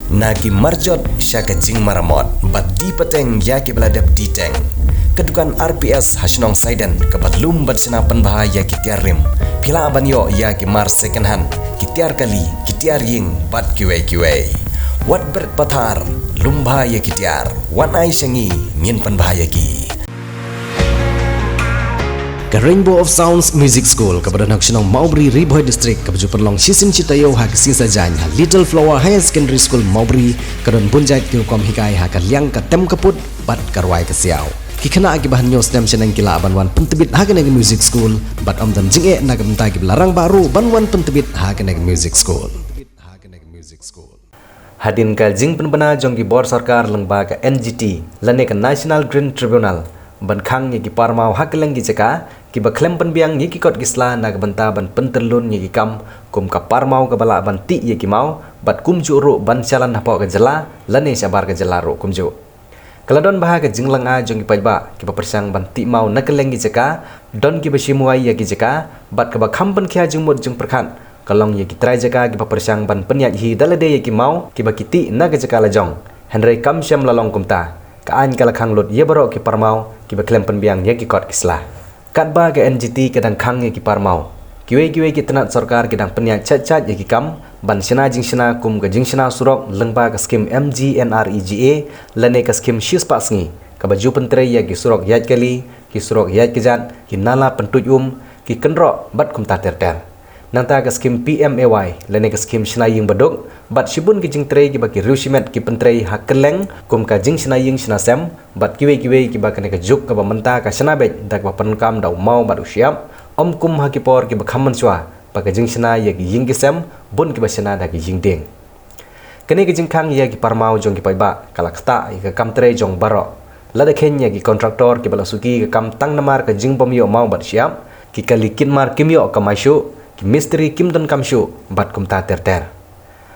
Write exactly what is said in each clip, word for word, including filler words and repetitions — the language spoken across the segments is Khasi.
Na ki marjot sha ka jingmaramot bad die pateng ïa kiba la dep die teng. Ka dukan R P S ha shnong Saiden kaba lum bad shna pynbha ïa ki tiar rim. Phi lah ban ïoh ïa ki mar second hand, ki tiar kali, ki tiar ïing bad kiwei kiwei. Wat bret pathar, lum bha ïa ki tiar. Wan ai sha ngi, ngin pynbha ïa ki. Ka Rainbow of Sounds Music School kaba don ha ka shnong Mawbri, Ri Bhoi District, kaba ju pynlong shisien shi taïew ha ka sngi Saitjaiñ ha Little Flower Higher Secondary School Mawbri, ka don bun jait ki rukom hikai ha ka liang ka tem ka put bad ka rwai ka siaw. Ki khynnah kiba hynñiew snem shaneng ki lah ban wan pyntbit ha kane ka music school bad ym don jingeh na ka bynta kiba la rangbah ruh ban wan pyntbit ha kane ka music school. Hadien ka jingpynbna jong ki bor sorkar lyngba ka N G T lane ka National Green Tribunal ban khang ïa ki parmaw ha kylleng ki jaka, kiba khlem pynbiang ïa ki kot ki sla na ka bynta ban pyntyllun ïa ki kam kum ka parmaw kaba lah ban tih ïa ki maw bad kumjuh ruh ban shalan hapoh ka jylla lane shabar ka jylla ruh kumjuh. Ka la don bha ka jinglynga jong ki paidbah kiba pyrshang ban tih maw na kylleng ki jaka, don kiba shim wai ïa ki jaka bad kaba kham pynkhia jingmut jingpyrkhat ka long ïa ki trai jaka kiba pyrshang ban pynïaid hi da lade ïa ki maw kiba ki tih na ka jaka la jong. Hynrei kam shym la long kumta, ka aiñ ka la khang lut ïa baroh ki parmaw kiba khlem pynbiang ïa ki kot ki sla. Katba ka N G T ka dang khang ïa ki parmaw, kiwei kiwei ki tnat sorkar ki dang pynïaid chait chait ïa ki kam ban shna jingshna kum ka jingshna surok lyngba ka skim M G N R E G A lane ka skim shispah sngi, kaba ju pyntrei ïa ki surok ïaid kali, ki surok ïaid kjat, ki nala pyntuid um, ki kynroh bad kumta ter ter. Nangta ka skim P M A Y lane ka skim shna ïing baduk bad shibun ki jingtrei kiba ki riew shimet ki pyntrei ha kylleng kum ka jingshna ïing shna sem bad kiwei kiwei kiba kane ka juk kaba mynta ka shna beit da kaba pyndonkam da u maw bad u shyiap, ym kum ha ki por kiba kham mynshuwa ba ka jingshna ïa ki ïing ki sem bun kiba shna da ki ïing dieng. Kane ka jingkhang ïa ki parmaw jong ki paidbah ka la ktah ïa ka kam trei jong baroh. Lada kheiñ ïa ki kontraktor kiba la suki ka kam tang namar ka jingbym ïoh maw bad shyiap, ki kali kit mar kim ïoh kamai shuh, ki mistri kim don kam shuh bad kumta ter ter.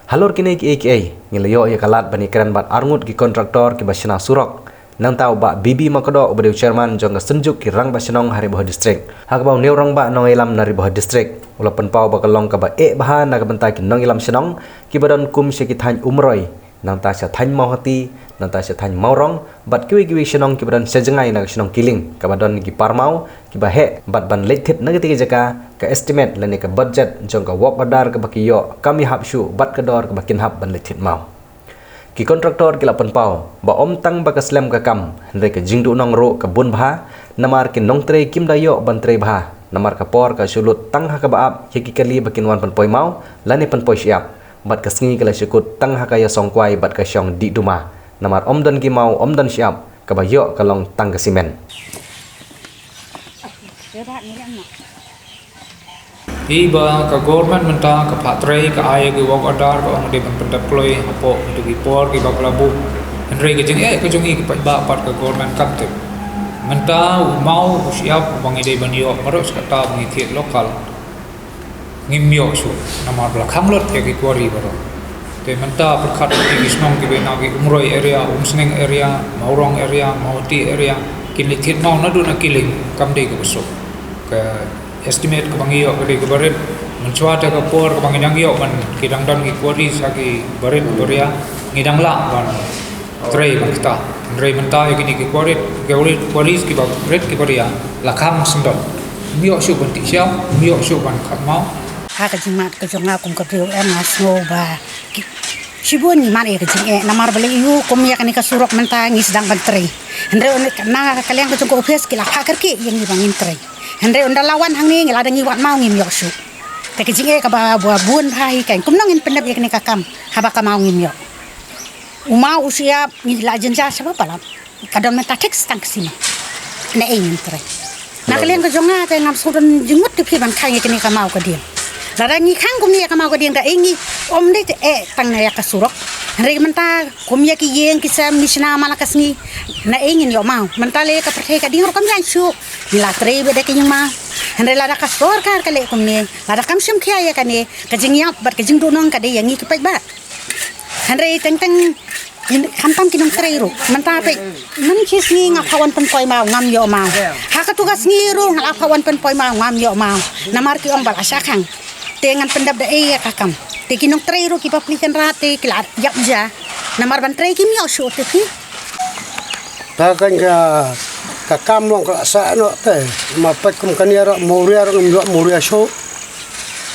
Halor kine kiei kiei ngi la ïoh ïa ka lad ban ïakren bad arngut ki kontraktor kiba shna surok. Nangta u Bah B B Makdoh uba dei u chairman jong ka Synjuk ki Rangbah Shnong ha Ri Bhoi District, ha kaba u Nongïalam Nongïalam na Ri Bhoi District u la pynpaw ba ka long kaba eh bha na ka bynta ki nongïalam shnong kiba don kum sha ki thaiñ Umroi, nangta sha thaiñ Mawhati, nangta sha thaiñ Mawrong bad kiwei kiwei shnong kiba don sha jngai na ka shnong Kiling kaba don ki parmaw kiba heh bad ban leit thied na katei ka jaka, ka estimate lane ka budget jong ka work order kaba ki ïoh kam ïahap shuh bad ka dor kaba kin hap ban leit thied maw. Ki kontraktor ki la pynpaw ba ym tang ba ka slem ka kam, hynrei ka jingduhnong ruh ka bun bha, namar ki nongtrei kim da ïoh ban trei bha namar ka por ka shu lut tang ha kaba ap ïa ki kali ba kin wan pynpoi maw lane pynpoi shyiap, bad ka sngi ka la shu kut tang ha ka ïasong kwai bad ka shong dih duma, namar ym don ki maw ym don shyiap, kaba ïoh ka long tang ka simen. Hi ba ka government mynta ka phah trei, ka ai ki work order, ka ong dei ban pyndep kloi hapoh kito ki por kiba ka la buh. Hynrei ka jingeh ka jong ngi ki paidbah pat ka government kam tip. Mynta u maw u shyiap uba ngi dei ban ïoh baroh shi katta ba ngi thied local, ngim ïoh shuh namar ba la khang lut ïa ki quarry baroh. Te mynta pyrkhat ïa ki shnong kiba na ki Umroi area, Umsning area, Mawrong area, Mawhati area, kin leit thied maw naduh na Kiling kam dei kaba suk. Ka estimate kaba ngi ïoh ka dei kaba rit. Mynshuwa te ka por kaba ngi dang ïoh ban ki dang don ki quarry sha ki barit baria, ngi dang lah ban trei ban ktah. Hynrei mynta ïa kine ki quarry, quarry, quarries kiba rit kiba ria la khang syndon. Ym ïoh shuh ban tih sha, ym ïoh shuh ban khang maw. Ha ka jingmut ka jong nga kum ka briew em, nga sngew ba ki, shibun ngi mad ïa ka jingeh namar balei ïa u kum ïa kane ka surok mynta ngi sdang ban trei. Hynrei na ka liang ka jong ka office ki la phah kyrkieh ïa ngi ba ngin trei. Hynrei ynda la wan hangne ngi la dang ngi wad maw ngim ïoh shuh. Te ka jingeh kaba bun bha hi kein kumno ngin pyndep ïa kane ka kam haba ka maw ngim ïoh. U maw u shyiap ngi la jynjar shaba palat. Ka don mynta thik stang ka sima. Na ei ngin trei. Na ka liang ka jong nga te ngam sngewdon jingmut te phi ban khang ïa kane ka maw ka dieng. Lada ngi khang kumne ïa ka maw ka dieng da ei ngi ym dei te eh tang na ïa ka surok. Hynrei mynta kum ïa ki ïing ki sem ngi shna man la ka sngi. Na ei ngin ïoh maw. Mynta lei ka pyrthei ka dieng ruh kam ïaid shuh. Ngi la trei bad da ka ïing maw. Hynrei lada ka sorkar ka leh kumne lada kam shim khia ïa kane ka jingïap bad ka jingduhnong ka dei ïa ngi ki paidbah. Hynrei teng teng khamtam ki nongtrei ruh mynta peit. Mynta shi sngi nga phah wan pynpoi maw ngam ïoh maw. Ha katu ka sngi ruh nga la phah wan pynpoi maw ngam ïoh maw. Namar ki ong ba la shah khang. Te ngan pyndep da ei ïa ka kam. Te ki nongtrei ruh ki bapli kynrad te ki la ïap ja. Namar ban trei kim ïoh shuh te phi. Ta kan ka ka kam long ka sa no te. Ma pek kum kan ïa ro moria ro ngam ïoh moria shuh.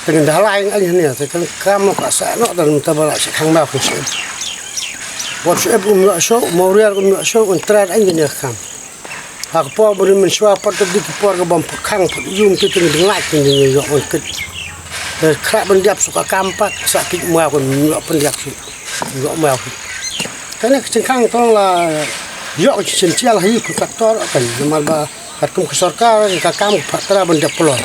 Te ngan da lai ang ne te kan kam long ka sa no dan ta ba la sa khang ma ku shuh. Wat shuh ep ngam ïoh shuh moria ro ngam ïoh shuh kan trai ang ne kam. Ha ka por ba ri mynshwa pat ka dei ka por ka bym pyrkhang pat ïum te te ngi dang lait te ngi ïoh ban kit. Te khrah ban diap suk ka kam pat sa kit mwa ko ïoh ban diap suk. Ïoh mwa ko. Kane ka jingkhang tong la ïoh ka jingsial ha i kontraktor kan namar ba katkum ka sorkar ka kam ka patra ban diap phlor.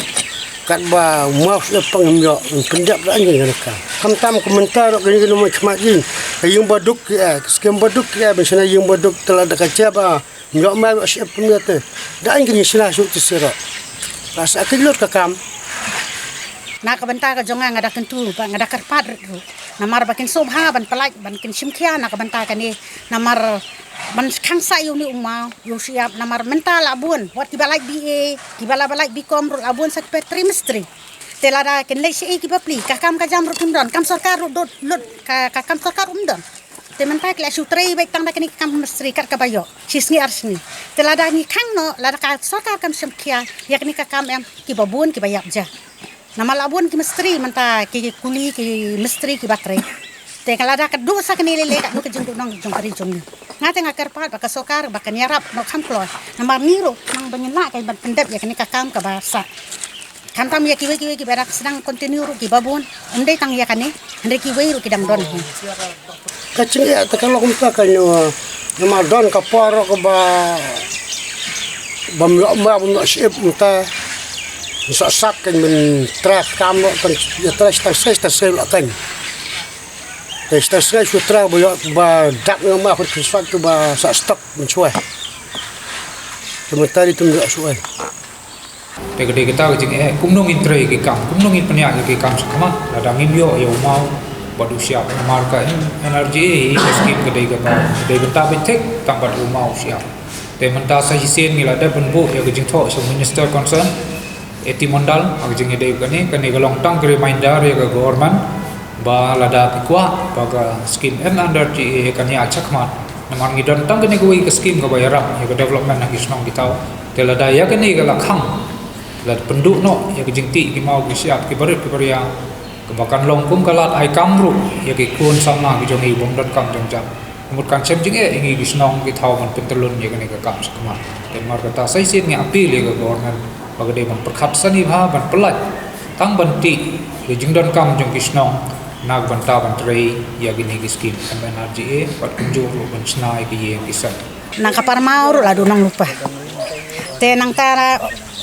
Katba mwa suk pang ïoh ban diap da ngi ka kam. Khamtam ka mynta ro ka ngi ka numa khmat ïing. Ka ïing ba duk ki eh, ka skim ba duk ki eh, ban shana ïing ba duk te la da ka jia ba Ym ïoh mwa ïoh shep kumne te. Da ïing kine shna shuh te sero. Ba sa ki lut ka kam. Na ka bynta ka jong nga nga da kyntu ba nga da kyrpad rit ruh. Namar ba kin sngewbha ban pynlait ban kin shim khia na ka bynta kane. Namar ban khang sa ïa une u maw ïa u shyiap namar mynta la bun wat kiba lait B A kiba la ba lait B Com ruh la bun sa ki pet trimestri. Te lada kin leit sha ei kiba pli ka kam ka jam ruh kim don kam sorkar ruh dot lut ka ka kam sorkar um don. Te mynta ki la shu trei beit tang da kane ka kam mistri kat kaba ïoh shi sngi ar sngi. Te lada ngi khang noh lada ka sorkar kam shim khia ïa kane ka kam em kiba bun kiba ïap ja. Namar la bun ki mistri mynta ki kuli ki mistri kiba trei. Te ka lada ka duh sa kane lele ka duh ka jingduh nong jong ka ri jong ngi. Nga te nga kyrpad ba ka sorkar ba kan ïarap noh kham kloi. Namar ngi ruh nang ba ngin lah ka ban pyndep ïa kane ka kam kaba sah. Khamtam ïa kiwei kiwei kiba rak sdang continue ruh kiba bun. Ym dei tang ïa kane. Hynrei kiwei ruh ki dang don hi. Ka jingeh te ka long kumta ka nyo. Namar don ka por ruh kaba bym ïoh ma bym ïoh ship mynta. Sa sat kan men tra kam ruh kan ïa tra sa sa sa la kan. Te sa sa shu tra ba ïoh ba dak nang ma khut khut sat tu ba sa stok men shwa. Te mynta ri tum ïoh shwa. Te ka dei kata ka jingeh kumno ngin trei ki kam, kumno ngin pynïaid ïa ki kam shakhmat, lada ngim ïoh ïa u maw bad u shyiap namar ka N R G A hi ka skim ka dei kaba dei bynta beit thik tang bad u maw u shyiap. Te mynta sa shisien ngi la dep ban buh ïa ka jingthoh sha u minister concern, A T Mondal, ha ka jingïadei kane, kane ka long tang ka reminder ïa ka government ba lada ki kwah ba ka skim N R G A kan ïaid shakhmat. Namar ngi don tang kane kawei ka skim kaba ïarap ïa ka development ha ki shnong ki thaw. Te lada ïa kane ka la khang, la pynduh noh ïa ka jingtih ki maw ki shyiap ki barit ki baria. Kaba kan long kum ka lad ai kam ruh ïa ki khun samla ki jong ngi bym don kam jong jam. Ka mut kan shem jingeh ïa ngi ki shnong ki thaw ban pyntyllun ïa kane ka kam shakhmat. Te namar kata sa shisien ngi appeal ïa ka government ba ka dei ban pyrkhat sani bha ban pyllait tang ban tih ïa ka jingdonkam jong ki shnong na ka bynta ban trei ïa kine ki skim M N R G A bad kumjuh ruh ban shna ïa ki ïing ki sem. Nang ka par maw ruh la duh nong lypa. Te nangta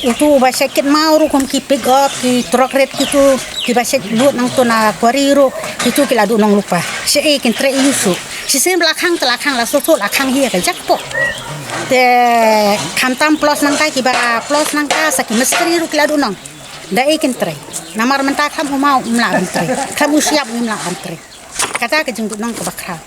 utu uba shet kit maw ruh kum ki pick up ki truck ret kitu kiba shet lut nangtu na quarry ruh kitu ki la duh nong lypa. Shet ei kin trei ïa u shu. Shisien ba la khang te la khang la shu shu la khang hi ka jackpot. Te khamtam plus nangta kiba plus nangta sa ki mistri ruh ki la duh nong. Da ei kin trei. Namar mynta kham u maw um lah ban trei. Kham u shyiap um lah ban trei. Kata ka jingduh nong kaba khraw.